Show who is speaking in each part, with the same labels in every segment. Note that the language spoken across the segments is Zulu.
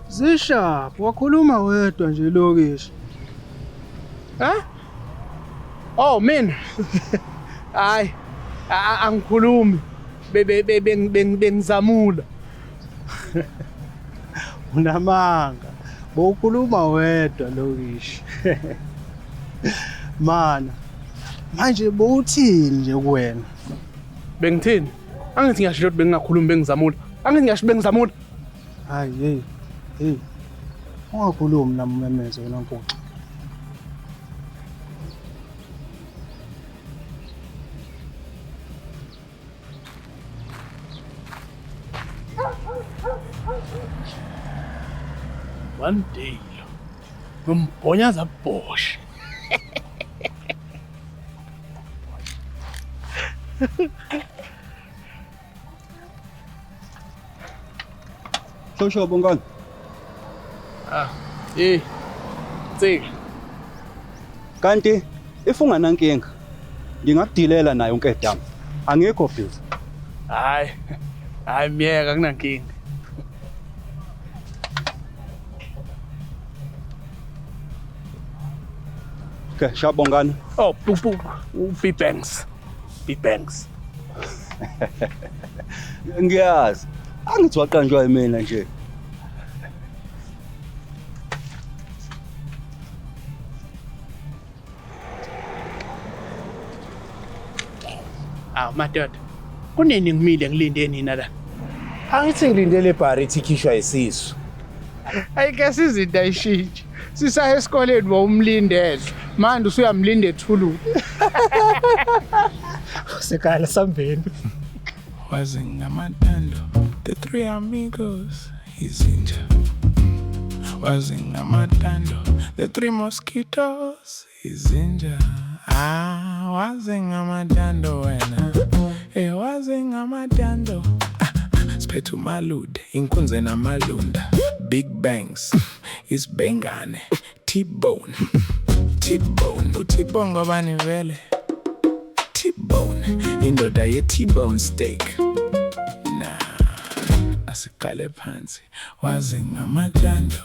Speaker 1: Zishaphi wakhuluma wedwa nje lokishi.
Speaker 2: Ha? Oh mina. Hayi angikhulumi. Bengizamula.
Speaker 1: Unamanga. Bowukhuluma wedwa lokishi. Mana. Manje bowuthini nje kuwena?
Speaker 2: Bengithini? Angithi ngiyasho ukuthi bengingakhulumi bengizamula. Angithi ngiyasho bengizamula.
Speaker 1: Hayi hey. Hey. Ungakhulumi nami umemeze wena nkosi.
Speaker 2: One day lo ngombhonyaza bhoshe.
Speaker 3: Shosho Bongani.
Speaker 2: Ah, eh. Tsika.
Speaker 3: Kanti if unganankinga ngingakudilela naye unkedama. Angikho busy.
Speaker 2: Hayi. Hayi myeka kunankinga.
Speaker 3: Okay, sharp Bongani.
Speaker 2: Oh, bu bu B Banks. B Banks.
Speaker 3: Ngiyazi. Angithi waqanjwa yimina nje.
Speaker 2: Awu madoda. Kunini ngimile ngilinde nina la?
Speaker 4: Angithi ngilindele ibhari ithi ikhishwa isisu.
Speaker 2: Ayike izinto ayishintshi. Sisaya esikoleni wawumlindele. Manje usuyamlinda ethuluka.
Speaker 5: Sekala sambeni.
Speaker 6: Wazingamatando, the three amigos, izinja. Wazingamatando, the three mosquitoes, izinja. Ah, wazingamatando wena. Eh, wazingamatando. Ah, siphethe umalude, inkunzi namalunda. Big bangs, isibhengane, T-bone. T-bone, u-T-bone ngobani vele? T-bone, indoda ye-T-bone steak. Nah, asiqale phansi. Wazingamatando,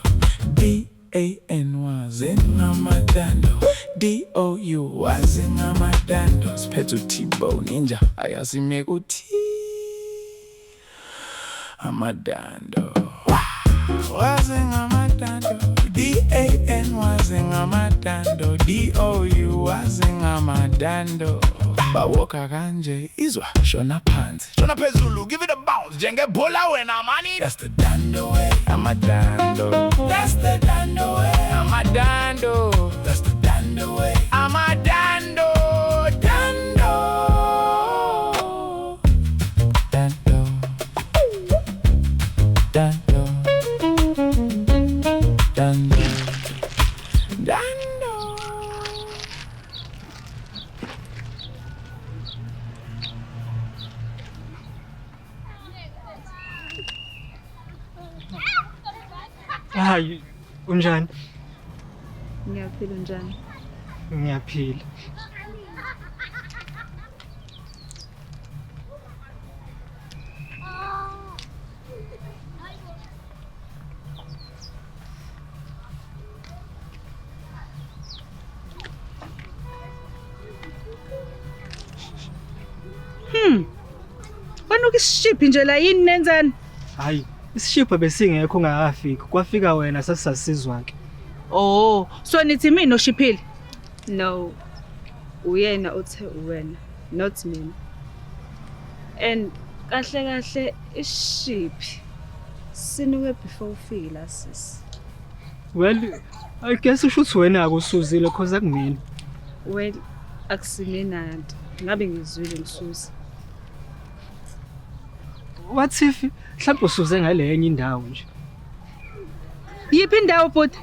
Speaker 6: D A N wazingamatando, D O U wazingamatando. Siphethe u-T-bone inja ayasimeke u-T amadando. Wazingamatando, D A N wazingamatando, D O U wazingamatando. Bawoka kanje izwa shona phansi shona phezulu give it a bounce njengebhola wena mani. That's the dando way, amadando. That's the dando way, amadando. That's the dando way, amadando. Dando. Dando. Dando. Dando. Dando.
Speaker 5: Hayi, unjani?
Speaker 7: Ngiyaphila, unjani?
Speaker 5: Ngiyaphila.
Speaker 7: Kwanuka isishiphi nje la, yini nenzani?
Speaker 5: Hayi, isishipha besingekho ungakafiki. Kwafika wena sasisazizwa ke.
Speaker 7: Oh, so nithi mina oshiphile?
Speaker 8: No, uyena othe uwena, not mina. And kahle kahle ishiphi sinuke before ufike la sis.
Speaker 5: Well, I guess usho ukuthi wena ke usuzile cause akumina.
Speaker 8: Well, akusimina nto. Ngabe ngizwile ngisuza.
Speaker 5: What if mhlawumbe usuze ngale enye indawo nje?
Speaker 7: Yiphi indawo bhuti?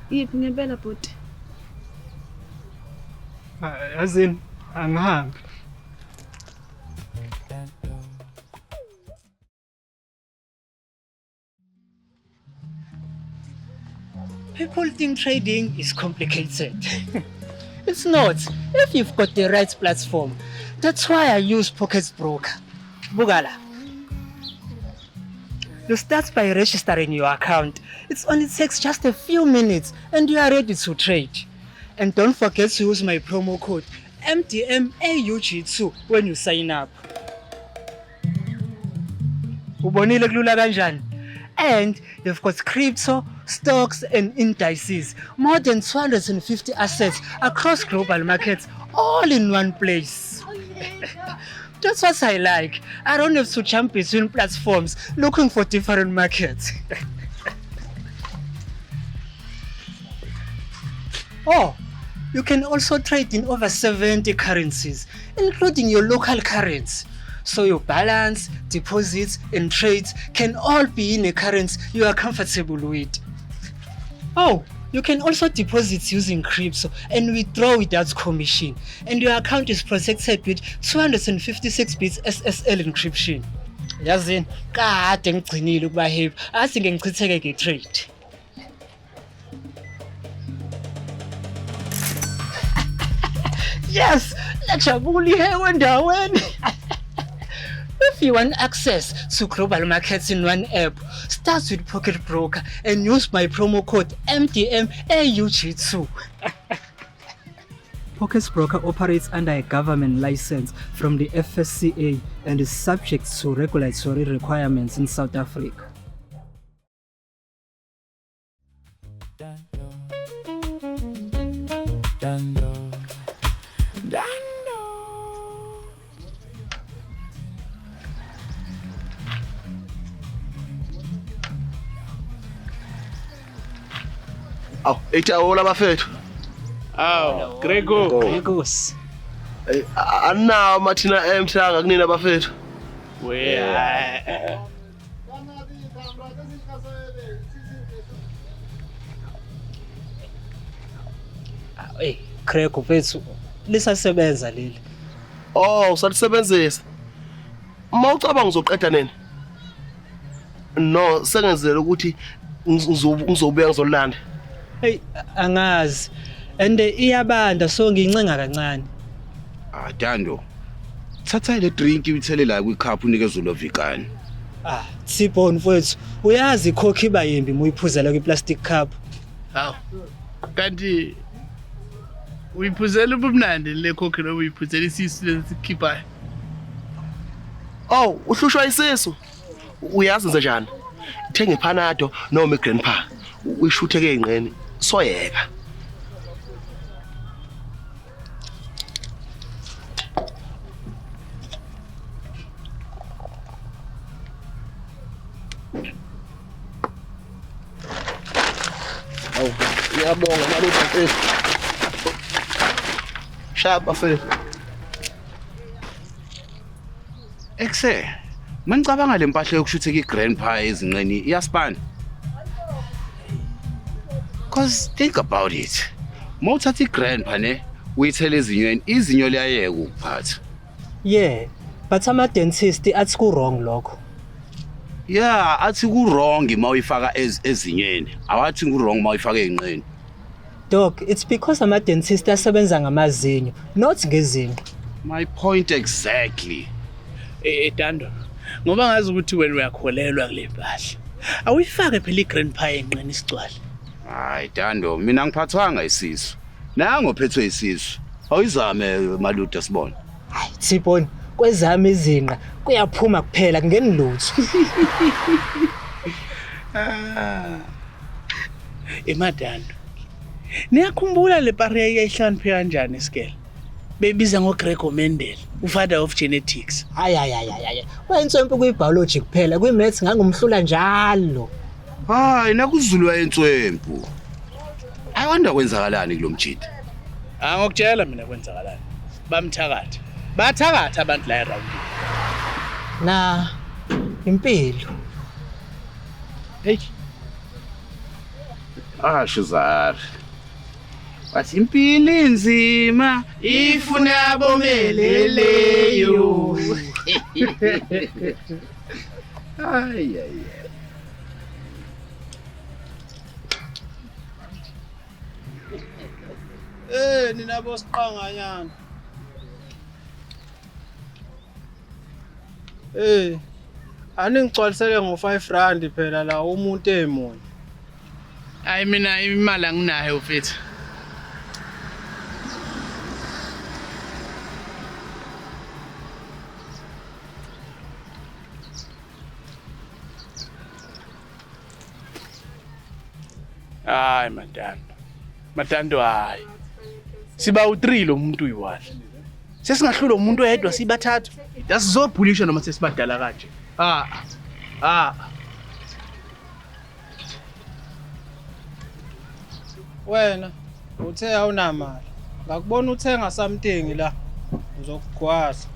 Speaker 8: Yiphi ngempela bhuti?
Speaker 5: Ah, yazini, angihambi.
Speaker 9: People think trading is complicated. It's not. If you've got the right platform. That's why I use Pocket Broker. Bugala. You start by registering your account. It only takes just a few minutes and you are ready to trade. And don't forget to use my promo code MDMAUG2 when you sign up. Ubonile kulula kanjani? And they've got crypto, stocks and indices, more than 250 assets across global markets, all in one place. That's what I like. I don't have to jump between platforms looking for different markets. Oh, you can also trade in over 70 currencies, including your local currency. So your balance, deposits, and trades can all be in a currency you are comfortable with. Oh, you can also deposit using crypto and withdraw without commission. And your account is protected with 256 bits SSL encryption. Yazini, kade ngigcinile ukuba happy. Athi ngichitheke nge-trade. Yes, lajabula ihewe endaweni. If you want access to global markets in one app, start with Pocket Broker and use my promo code MDMAUG2. Pocket Broker operates under a government license from the FSCA and is subject to regulatory requirements in South Africa.
Speaker 6: Dando. Dando. Dando.
Speaker 10: Awu, ethi awola bafethu.
Speaker 2: Aw, Grego.
Speaker 9: Gregos.
Speaker 10: Eh, Aninawo amathina empty angakunina bafethu.
Speaker 2: We.
Speaker 9: Hey, Grego mfethu, lisasebenza leli.
Speaker 10: Oh, usalisebenzisa. Uma ucabanga uzoqeda nini? No, sengenzela ukuthi ngizobuya ngizolanda.
Speaker 9: Hey, angazi. And iyabanda so ngincenga kancane.
Speaker 4: Ah, Dando. Thatha le drink uyithele la kwicup unikeze uLovikani.
Speaker 9: Ah, T-Bone mfethu, uyazi iCoke iba yimbi muyiphuzela kwi-plastic cup.
Speaker 2: Hawu. Kanti uyiphuzela ubumnandi le Coke noma uyiphuzela isisu lesikhiphayo?
Speaker 10: Oh, uhlushwa isisu. Uyazi nje njani? Thenga iPanado noma iGrandpa. Uyishutheke ezinqeni. Soyeka. Awu, ngiyabonga malume mfethu. Shaya bafethu.
Speaker 4: Ekse. Manicabanga le mpahla yokushutheka iGrandpa ezinqeni iyasipana. Cause think about it. Mawuthatha iGrandpa ne uyithele ezinyweni, izinyo liyayeka ukuphatha.
Speaker 9: Yeah, but ama dentist athi ku wrong lokho.
Speaker 4: Yeah, athi ku wrong mawuyifaka ezinyweni. Awathi ku wrong mawuyifaka ezinqeni.
Speaker 9: Dog, it's because ama dentist asebenza ngamazinyo, not ngezinqe.
Speaker 4: My point exactly.
Speaker 2: Eh Dando. Ngoba ngazi ukuthi wena uyakholelwa kule mpahla. Awuyifake phela iGrandpa enqeni isigcwale.
Speaker 4: Hayi Dando, mina ngiphathwanga isisu. Nango phethwe isisu. Awuyizame maluda sibone.
Speaker 9: Hayi T-Bone, kwezami izinqa kuyaphuma kuphela kungeni lutho.
Speaker 2: Ah. Emadando. Niyakhumbula le pari yayihlakaniphe kanjani isikele? Bebiza ngoGregor Mendel, ufather of genetics.
Speaker 9: Hayi hayi hayi hayi. Wayentswempu kwi-biology kuphela, kwi-maths ngangumhlula njalo.
Speaker 4: Hayi nakuzulu wayentswempu. I wonder kwenzakalani kulomjidi.
Speaker 2: Angokutshela mina kwenzakalani. Bamthakatha. Bathakatha abantu la eroundini.
Speaker 9: Na impilo.
Speaker 2: Hey.
Speaker 4: Ah, Shuzar. Bathi impilo inzima ifuna abomeleleyo. Ay ay.
Speaker 1: Eh nina bosiqanganyana. Eh. Aningigcwalisele ngo-5 rand phela la umuntu emunye.
Speaker 2: Hayi mina imali anginayo mfethu. Hayi madando. Madando hayi. Siba u3 lo muntu uyi-1. Sesingahlula umuntu oyedwa sibathathu. Asizobhulisha noma sesibadala kanje. Ah. Ah.
Speaker 1: Wena uthe awunamali. Ngakubona uthenga something la. Ngizokugwaza.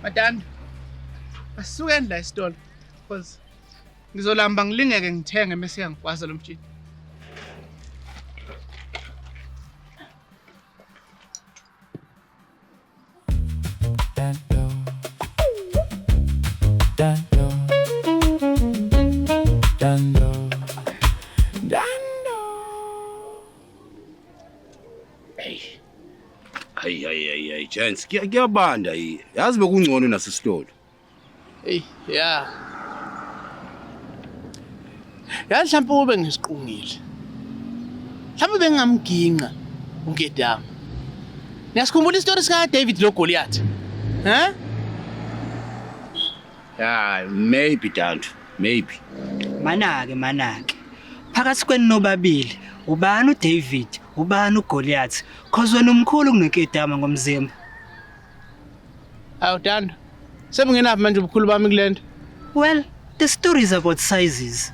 Speaker 2: Madando. Asukeni la esitolo because ngizolamba ngilingeke ngithenge mase yangigwaza lo mtshini.
Speaker 6: Dando. Dando. Dando. Dando.
Speaker 4: Hayi hayi hayi hayi gents, kuyabanda yi. Yazi bekungcono nasesitolo.
Speaker 2: Hey, yeah. Yazi mhlawumbe ube ngisiqungile. Mhlawumbe bengingamginqa uNkedama. Niyasikhumbula isitori sika David lo Goliath? Eh?
Speaker 4: Yeah, maybe Dando, maybe.
Speaker 9: Manake manake. Phakathi kwenu nobabili, ubani uDavid, ubani uGoliath? Cause wena umkhulu kuneNkedama ngomzimba.
Speaker 2: Awu Dando. Sebungenaphi manje ubukhulu bami kulento?
Speaker 9: Well, the story is about sizes.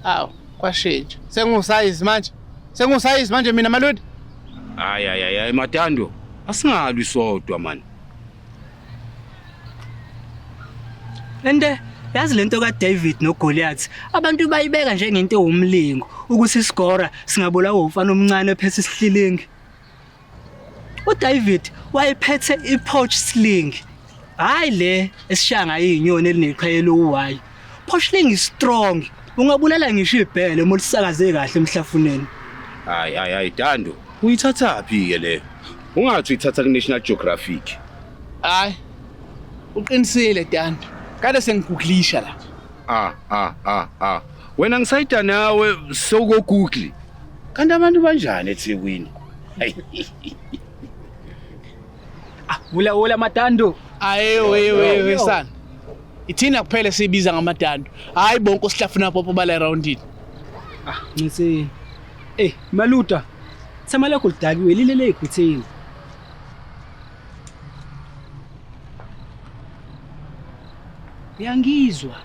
Speaker 2: Awu, kwashintsha. Sengusize manje. Sengusize manje mina maludi.
Speaker 4: Hayi hayi hayi Madando, asingalwi sodwa man.
Speaker 9: Ende yazi lento kaDavid noGoliath, abantu bayibeka njengento ewumlingo ukuthi isigora singabulawa umfana omncane ephethe isihlilingi. uDavid wayephethe i-pouch sling. Hayi le esishaya ngayo izinyoni elineqhele uY. Pouch sling is strong. Ungabulala ngisho ibhele uma ulisakaze kahle emhlafuneni.
Speaker 4: Hayi hayi hayi Dando, uyithathaphi ke le? Ungathi uyithatha ku National Geographic.
Speaker 2: Hayi. Uqinisile Dando. Kade sengigugulisha la.
Speaker 4: Ah ah ah ah. Wena ngisayida nawe sewuko Google. Kanti abantu banjani eThekwini? Hayi.
Speaker 5: Wula wula Madando.
Speaker 2: Ayi we we we sana. Ithina kuphela sibiza ngamadando. Hayi bonke osihlafuna popo bala roundini.
Speaker 5: Ah, ngisi. Eh, Maluta. Thema lakho lidakiwe lilele egwitheni. Uyangizwa?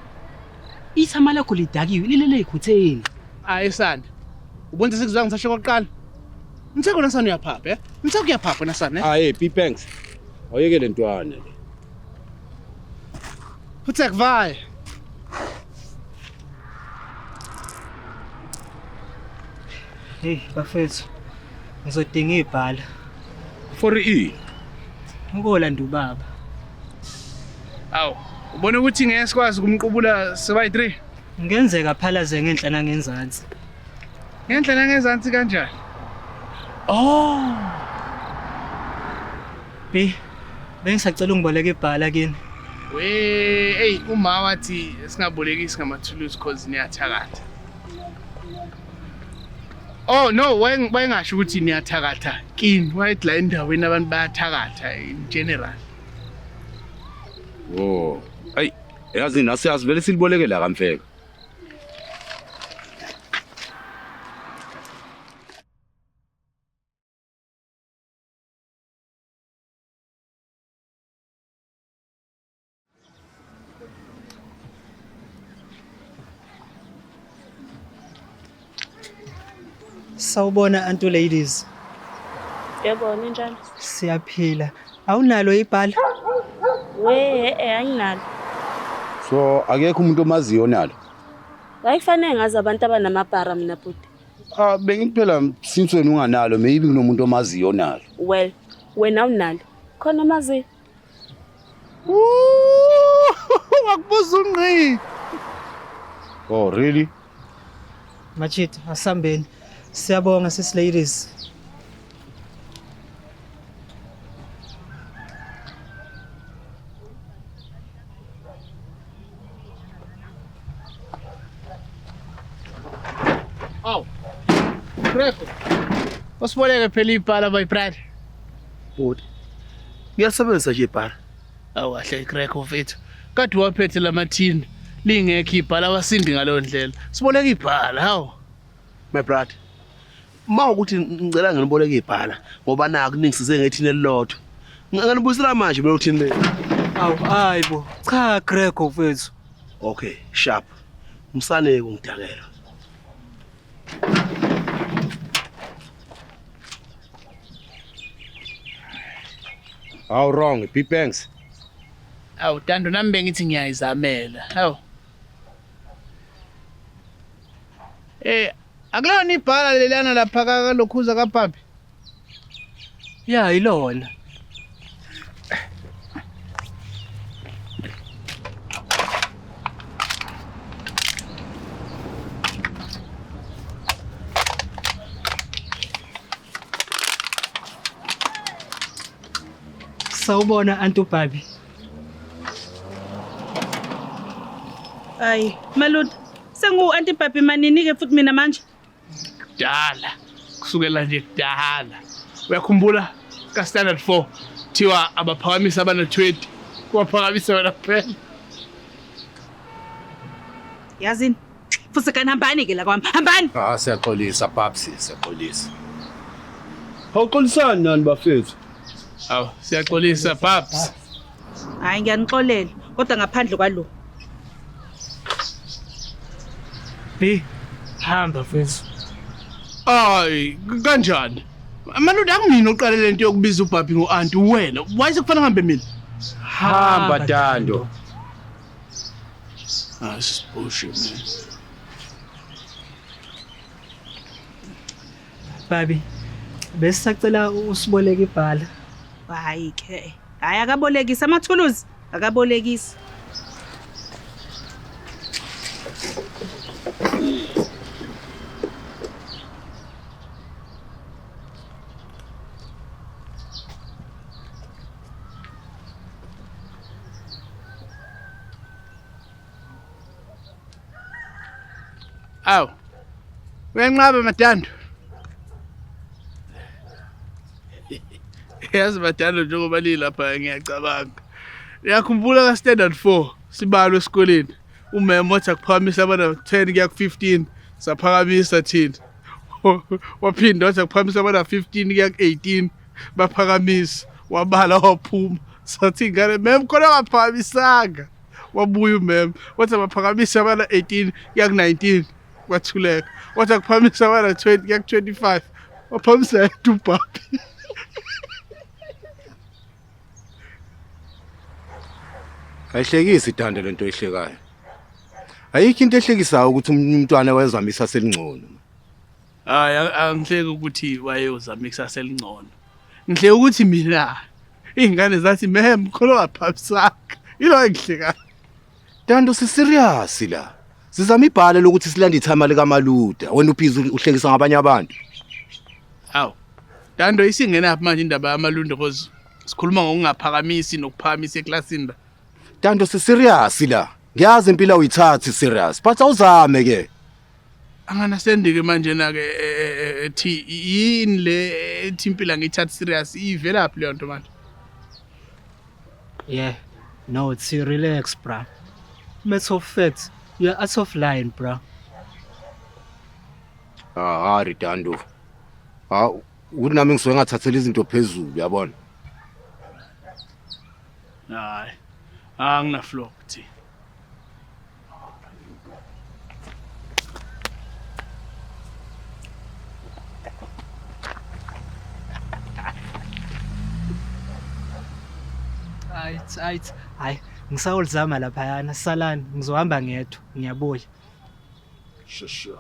Speaker 5: Ithama lakho lidakiwe lilele egwitheni.
Speaker 2: Hayi sana. Ubona sekuzwa ngisasho kokuqala. Mtheko nasana uyaphapha, eh? Mtheko uyaphapha nasana, eh?
Speaker 4: Hayi P Banks. Awuyekele ntwana le.
Speaker 2: Futhi akuvaye.
Speaker 9: Hey bafethu, ngizodinga ibhala.
Speaker 4: For E.
Speaker 9: Ukolanda ubaba.
Speaker 2: Awu, ubona ukuthi ngeke sikwazi ukumqubula sibayi 3?
Speaker 9: Ngenzeka phalaze ngenhla nangenzansi.
Speaker 2: Ngenhla nangezansi kanjani? Oh,
Speaker 9: B, bengisacela ungiboleke ibhala kini.
Speaker 2: we hey uma wathi singabolekisi ngamathuluzi cause niyathakatha. Oh no, wayengasho ukuthi niyathakatha kini, wayethi la endaweni abantu bayathakatha in general.
Speaker 4: Oh, ayi yazi nasi asivele siliboleke la kamfeka.
Speaker 9: Sawubona antu ladies.
Speaker 11: Yebo, ninjani?
Speaker 9: Siyaphila. Awunalo ibhala?
Speaker 11: We, eh anginalo.
Speaker 4: So akekho umuntu omaziyo nalo.
Speaker 11: Wayifanele ngazi abantu abanamabhara mina bhuti.
Speaker 4: Ah bengithi phela since wena unganalo maybe kunomuntu omaziyo nalo.
Speaker 11: Well, wena unalo. Khona amazi.
Speaker 2: Wakubuza ungqi.
Speaker 4: Oh really?
Speaker 9: Machita, asambeni. Siyabonga sis ladies.
Speaker 2: Aw. Grego. Usiboleke phela ibhala my brother.
Speaker 10: Bhuti. Ngiyasebenzisa nje ibhala.
Speaker 2: Awu kahle Grego mfethu. Kade waphethe lamathini. Lingekho ibhala awasindi ngaleyo ndlela. Siboleke ibhala hawu.
Speaker 10: My brother. Ma ukuthi ngicela nginiboleke ibhala ngoba naku ningisize ngethini elilodwa. Nginganibuyisela manje mina uthini le.
Speaker 9: Awu hayibo. Cha Grego mfethu.
Speaker 10: Okay, sharp. Msane kungidakela.
Speaker 4: How wrong, B Banks.
Speaker 2: Awu Dando nami bengithi ngiyayizamela. Hawu. Eh akulona ibhala lelana lapha kalokhuza kaPapi.
Speaker 9: Ya ilona. Sawubona Antu Babi.
Speaker 7: Hayi, Maluda, sengu anti papi manini ke futhi mina manje?
Speaker 2: Kudala. Kusukela nje kudala. Uyakhumbula ka standard 4 thiwa abaphakamisa abana 20 kwaphakamisa wena kuphela.
Speaker 7: Yazini. Futhi kanti hambani ke la kwami. Hambani.
Speaker 4: Ah siyaxolisa Papsi, siyaxolisa.
Speaker 3: Awuxolisani nani bafethu?
Speaker 2: Awu siyaxolisa Paps.
Speaker 7: Hayi ngiyanixolela kodwa ngaphandle kwalo.
Speaker 5: B hamba mfethu.
Speaker 2: Ay kanjani? Maluda akumina oqale lento yokubiza uBhabhi ngo-anti wena. Why sekufanele ngihambe mina?
Speaker 4: Hamba Dando.
Speaker 2: Ah, this is bullshit, man.
Speaker 9: Babi, besisacela usiboleke ibhala.
Speaker 7: Hayi ke. Hayi akabolekisi amathuluzi, akabolekisi.
Speaker 2: Awu. Uyanqaba Madando. Yazi Madando njengoba lilapha ngiyacabanga. Uyakhumbula ka standard 4 sibalwe esikoleni. Umem wathi akuphakamisa abana 10 kuya ku 15 saphakamisa thina. Waphinda wathi akuphakamisa abana 15 kuya ku 18 baphakamisa wabala waphuma. Sathi ingane mem khona waphakamisanga. Wabuya umem wathi abaphakamisa abana 18 kuya ku 19 kwathuleka. Wathi akuphakamisa abana 20 kuya ku 25 waphakamisa yedwa uBhabhi.
Speaker 4: Ayihlekisi Dando lento oyihlekayo. Ayikho into ehlekisayo ukuthi umntwana wayezamisa selingcono.
Speaker 2: Hayi angihleki ukuthi wayezama ikusasa elingcono. Ngihleke ukuthi mina iy'ngane zathi mem khona waphamisanga. Yilo engihlekayo.
Speaker 4: Dando si serious la. Sizama ibhala lokuthi silande ithama likaMaluda. Wena ubhizi uhlekisa ngabanye abantu.
Speaker 2: Hawu. Dando isingenaphi manje indaba yamalundo because sikhuluma ngokungaphakamisi nokuphakamisa eklasini la.
Speaker 4: Dando si serious la. Ngiyazi impilo awuyithathi serious, but awuzame ke.
Speaker 2: Anganasendike manje na ke ethi yini le ethi impilo angiyithathi serious ivelaphi leyo nto manje?
Speaker 9: Yeah. No, it's relax, bra. Matter of fact, you're out of line, bra.
Speaker 4: Ah, hari Dando. Ah, ukuthi nami ngisuke ngathathela izinto phezulu, uyabona?
Speaker 2: Hayi. Angina flow kuthi.
Speaker 9: Ayithi ayithi hayi ngisawulizama laphayana salani ngizohamba ngedwa ngiyabuya.
Speaker 4: Sure.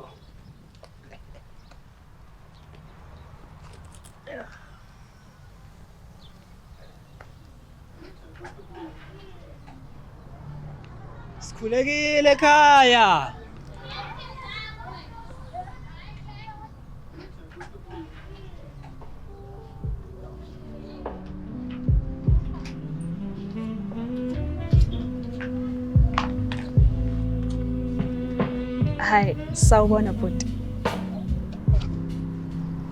Speaker 9: Sikhulekile ekhaya.
Speaker 8: Hi, sawubona bhuti.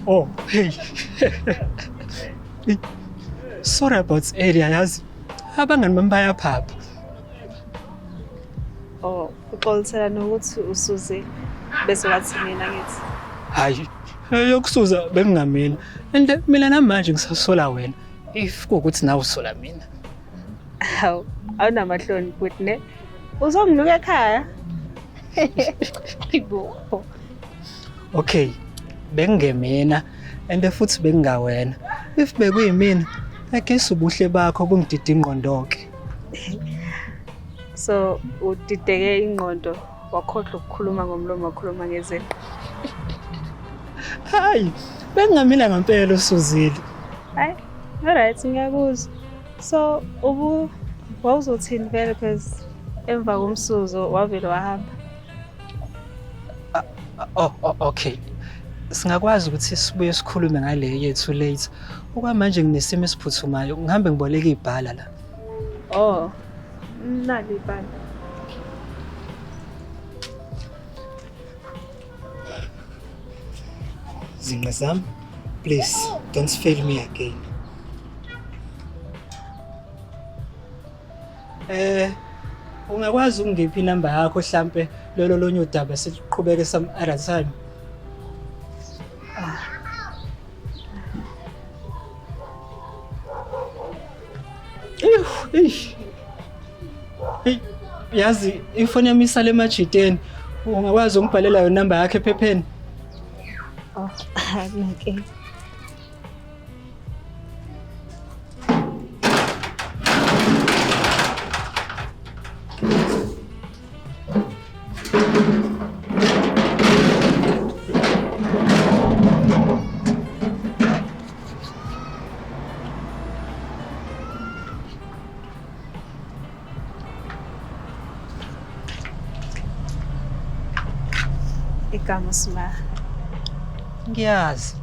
Speaker 9: Oh, hey. Sorry about earlier, yazi. Abangani bami bayaphapha.
Speaker 8: Oh, uxolisela nokuthi usuze bese wathi mina ngithi.
Speaker 9: Hayi, yokusuza bengingamina. And mina namanje ngisasola wena. If kuwukuthi nawe usola mina.
Speaker 8: Hawu, awunamahloni bhuti ne? Uzonginuka ekhaya. Hayibo.
Speaker 9: Okay, bengingemina and futhi bengingawena. If bekuyimina, I guess ubuhle bakho bungidida ingqondo ke.
Speaker 8: So udideke ingqondo wakhohlwa ukukhuluma ngomlomo wakhuluma ngezinto.
Speaker 9: Hayi, bengingamina ngempela usuzile.
Speaker 8: Hayi, alright ngiyakuzwa. So ubu wawuzothini vele because emva komsuzo wavele wahamba.
Speaker 9: Oh, okay. Singakwazi ukuthi sibuye sikhulume ngale yethu late. Okwamanje nginesimo esiphuthumayo, ngihambe ngiboleka ibhala la.
Speaker 8: Oh, nali ibhala.
Speaker 9: Zinqa zami, please don't fail me again. Ungakwazi ukungipha inamba yakho hlampe lolo lonye udaba siqhubeke some other time. Eish. Hey, yazi ifoni yami isale emajiteni. Ungakwazi ukungibhalela yona namba yakho ephepheni?
Speaker 8: Oh, akunankinga. Igama uSma.
Speaker 9: Ngiyazi.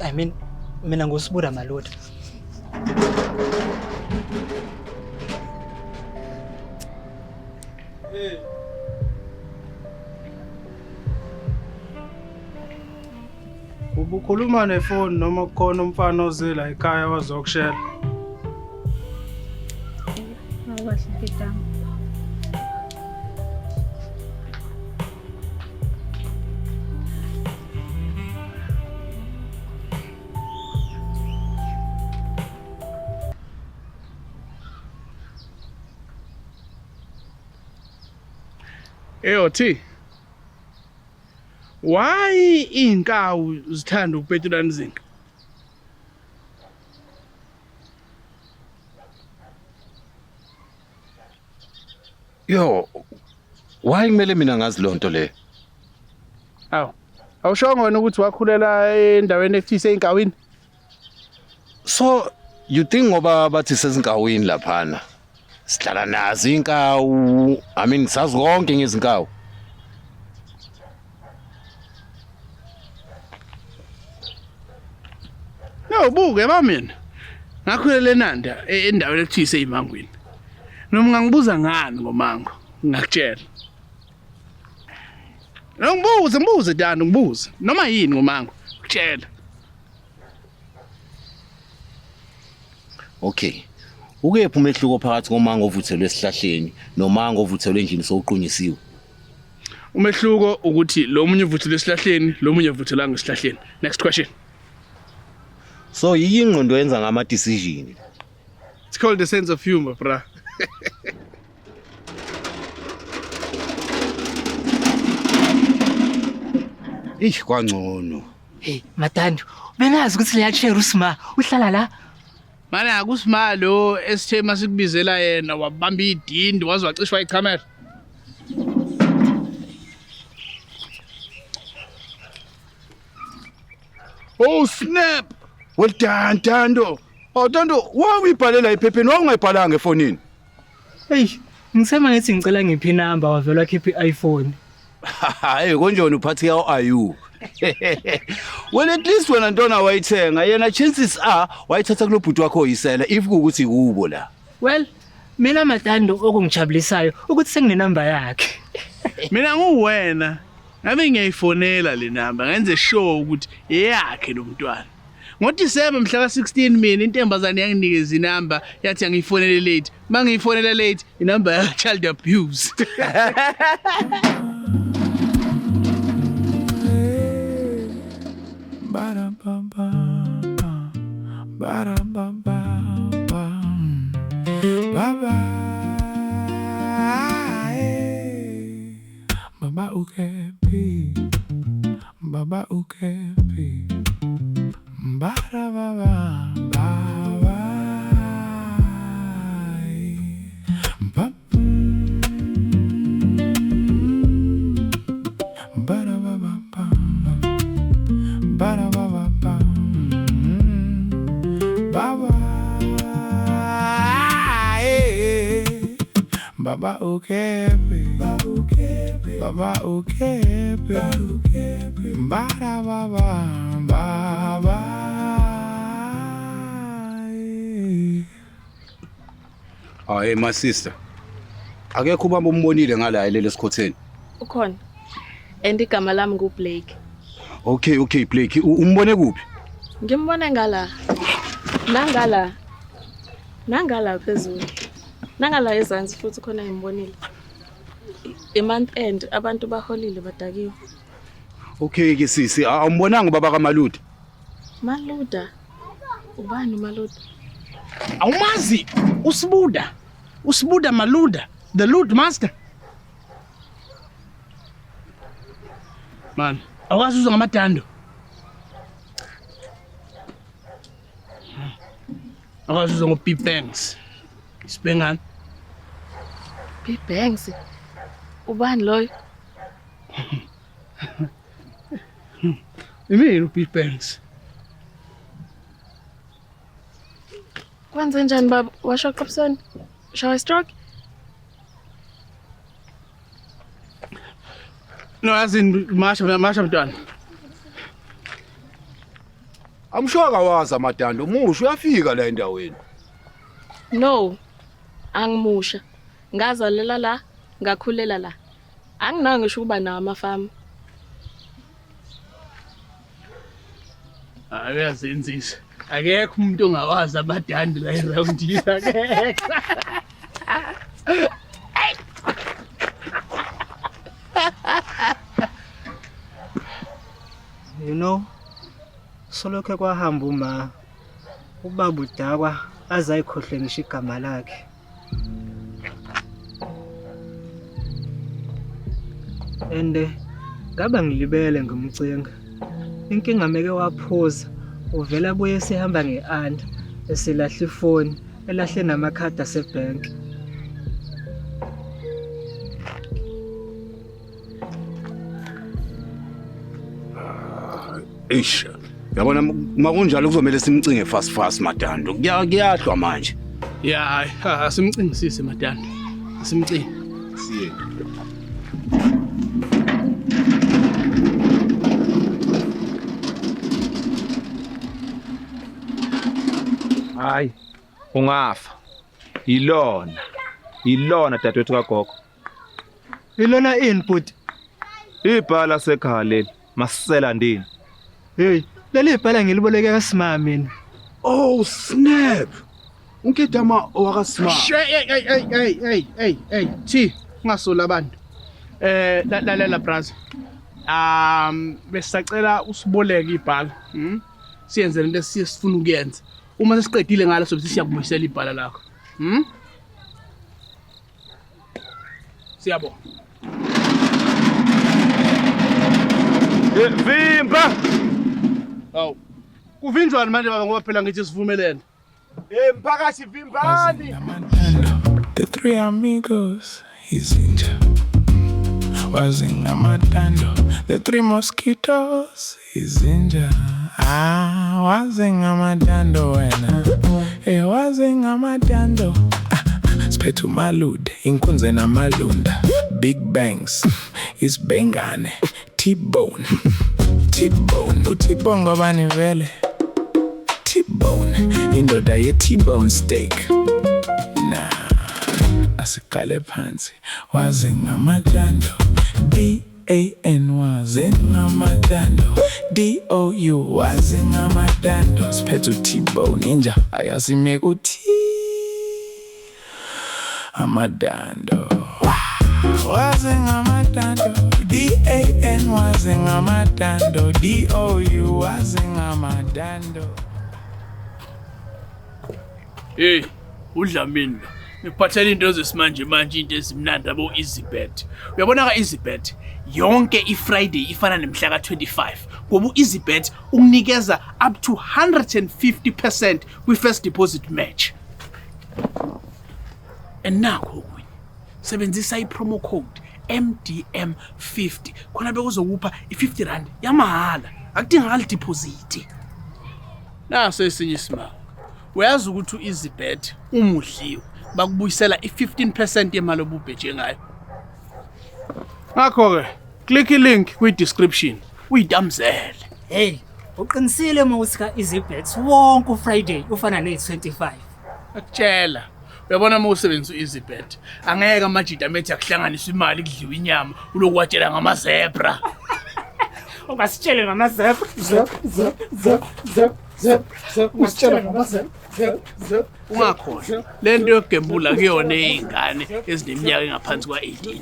Speaker 9: I mean, mina nguSibuda Maluta.
Speaker 1: Ubukhuluma nefoni noma kukhona umfana oze la ekhaya wazokushela?
Speaker 8: Awukahle mfethu.
Speaker 2: Eyo T. Why inkawu zithanda ukupetulana izinqa?
Speaker 4: Yo, why kumele mina ngazi lonto le?
Speaker 2: Awu. Awushongo wena ukuthi wakhulela endaweni ekuthise inkawini?
Speaker 4: So you think ngoba bathi sezinkawini laphana sihlala nazo inkawu, I mean sazi konke ngezinkawu.
Speaker 2: No, buke ba mina. Ngakhulela eNanda endaweni ekuthise iMangwini. Noma ungangibuza ngani ngomango, ngingakutshela. No, ngibuze, ngibuze Dani, ngibuze. Noma yini ngomango, ngikutshela.
Speaker 4: Okay. Ukephi umehluko phakathi komango ovuthelwe esihlahleni nomango ovuthelwe endlini sowuqunyisiwe?
Speaker 2: Umehluko ukuthi lo munye uvuthelwe esihlahleni, lo munye uvuthelwanga esihlahleni. Next question.
Speaker 4: So yiyo ingqondo yenza ngama decision.
Speaker 2: It's called the sense of humor, bra.
Speaker 4: Eish kwangcono.
Speaker 9: Hey, Matando, bengazi ukuthi leya chair uSma uhlala la.
Speaker 2: Manje akusima lo esithe masikubizela yena wabamba idindi waze wacishwa icamera.
Speaker 4: Oh snap. Well done, Tando. Oh Tando, wawuyibhalela ephepheni wawungayibhalanga efonini.
Speaker 9: Hey, ngisema ngithi ngicela ngiphi inamba wavela khipha iPhone.
Speaker 4: Hey, konjani uphathi yawo are you? Well at least wena ntona wayithenga yena chances are wayithatha kulobhuti wakho oyisela if kuukuthi kubo la.
Speaker 9: Well, mina Matando okungijabulisayo ukuthi senginenamba yakhe.
Speaker 2: Mina nguwena. Ngabe ngiyayifonela le namba ngenze sure ukuthi eyakhe lo mntwana. NgoDisemba mhla ka-16 mina intombazane yanginikeza inamba yathi angiyifonele late. Uma ngiyifonela late inamba ya child abuse.
Speaker 6: Ba-da-ba-ba-ba. Ba-da-ba-ba-ba. Ba-ba. eh. Baba ukephi? Baba ukephi? Ba-da-ba-ba. Ba-ba. Ba. Ba-da-ba-ba-ba. Ba-da-ba-ba-ba. Baba. eh. Baba ukephi? Baba ukephi? Ba-da-ba-ba. Ba-ba.
Speaker 4: Hayi my sister. Akekho ubaba umbonile ngala elele esikhotheni.
Speaker 11: Ukhona. And igama lami nguBlake.
Speaker 4: Okay, Blake, umbone kuphi?
Speaker 11: Ngimbone ngala. Nangala. Nangala phezulu. Nangala ezansi futhi khona ngimbonile. I-month end abantu baholile badakiwe.
Speaker 4: Okay ke sisi, awumbonanga ubaba kaMaluda?
Speaker 11: Maluda. Ubani uMaluda?
Speaker 2: Awumazi uSibuda. uSibuda Maluda, the Lud Master. Man, awukwazi uzwa ngamadando. Awukwazi uzwa ngo-B Banks. Isibengani?
Speaker 11: B Banks. Ubani loyo?
Speaker 2: Imini u-B Banks.
Speaker 11: Kwenze njani baba? Washo qobusweni? Shawa stroke?
Speaker 2: No, yazini masha masha mntwana.
Speaker 4: I'm sure akawazi amadando, musho uyafika la endaweni.
Speaker 11: No. Angimusha. Ngazalela la, ngakhulela la. Anginawo ngisho ukuba nawo amafamu.
Speaker 2: Hayi uyazenzisa. Akekho umuntu ongawazi amadandi la eroundini akekho.
Speaker 9: You know, solokhe kwahamba uma ubaba udakwa aze ayikhohlwe ngisho igama lakhe. And ngaba ngilibele ngimcinga. Inkinga meke waphuza uvela abuye esehamba nge-anda eselahla ifoni elahle namakhadi asebhenki.
Speaker 4: Eish. Yabona makunjalo kuzomela simcinge fast fast madando. Kuyahlwa manje.
Speaker 2: Ya, hayi, asimcingisise madando. Asimcinge.
Speaker 4: Siye.
Speaker 12: Hayi, ungafa. Ilona. Ilona dadewethu kagogo.
Speaker 9: Ilona input.
Speaker 12: Ibhala sekhaya leli. Masela ndini.
Speaker 9: Hey, leli ibhala ngiliboleke kaSima mina.
Speaker 4: Oh snap. Unkedama owakasima.
Speaker 2: Hey hey hey hey hey hey hey T, ungasoli abantu. Lalela brother. Besacela usiboleke ibhala. Siyenze lento esifuna ukuyenza. Uma sesiqedile ngalo sobe siyakubuyisela ibhala lakho. Siyabonga.
Speaker 12: Vimba.
Speaker 2: Awu. Kuvinjwani manje baba ngoba phela ngithi sivumelene.
Speaker 12: Mphakathi vimbani.
Speaker 6: The three amigos, izinja. Wazingamatando. The three mosquitoes, izinja. Ah, wazingamatando wena. Eh, wazingamatando. Siphethu malude, inkunzi namalunda. Big bangs, isibengane, T-bone. T-bone, uT-bone ngobani vele? T-bone, indoda ye-T-bone steak. Nah, asiqale phansi. Wazingamatando. D A A N wazingamadando D O U wazingamadando siphethe uT-Bone ninja ayasime kuthi amadando wazingamadando D A N wazingamadando D O U wazingamadando.
Speaker 2: Hey, uDlamini lo. Ngikuphathela into zesimanje manje, into ezimnandi abo EasyBet. Uyabona ka EasyBet, yonke iFriday ifana nemhla ka25 ngoba uEasyBet ukunikeza up to 150% kwi-first deposit match. And nakho okunye. Sebenzisa i-promo code MDM50 khona bekuzokupha i-50 rand yamahhala. Akudingakali deposit. Naso esinye isimanga. Uyazi ukuthi u-EasyBet uma udliwe bakubuyisela i-15% yemali obubheje ngayo. Ngakho-ke click i-link kwi-description uyitamzele.
Speaker 9: Hey, uqinisile uma uthi ka-EasyBet wonke uFriday ufana ne-25.
Speaker 2: Akutshela. Uyabona uma usebenzisa u-EasyBet angeke amajita amethi akuhlanganisa imali kudliwa inyama uloku watshela ngama-zebra.
Speaker 9: Ungasitshele ngama-zebra.
Speaker 1: Zep, zep, zep, zep, zep, zep. Usitshela ngama-zep, zep, zep.
Speaker 2: Ungakhohlwa le nto yokugembula kuyona ey'ngane ezineminyaka engaphansi kwa-18.